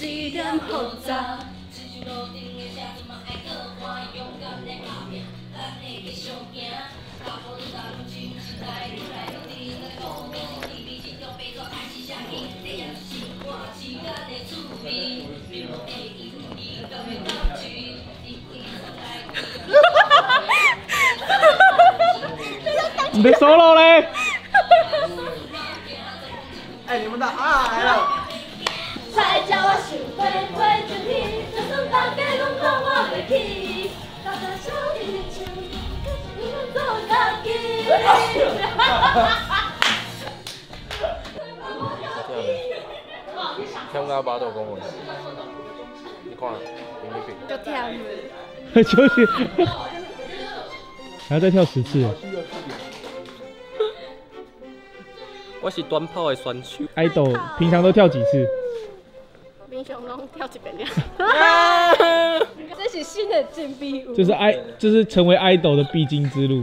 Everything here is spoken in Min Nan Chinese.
一点复杂。你的 solo 嘞？哎，你们的啊来了。才叫我想飞飞出去，就算大家拢讲我袂起，大大小小像你们做家己。忝到巴肚讲话，你看，边一边。足忝的。就是，还要再跳10次。我是短跑的选手。 idol 平常都跳几次？平常攏跳一遍爾。這是新的進步。就是 就是成為 idol 的必經之路。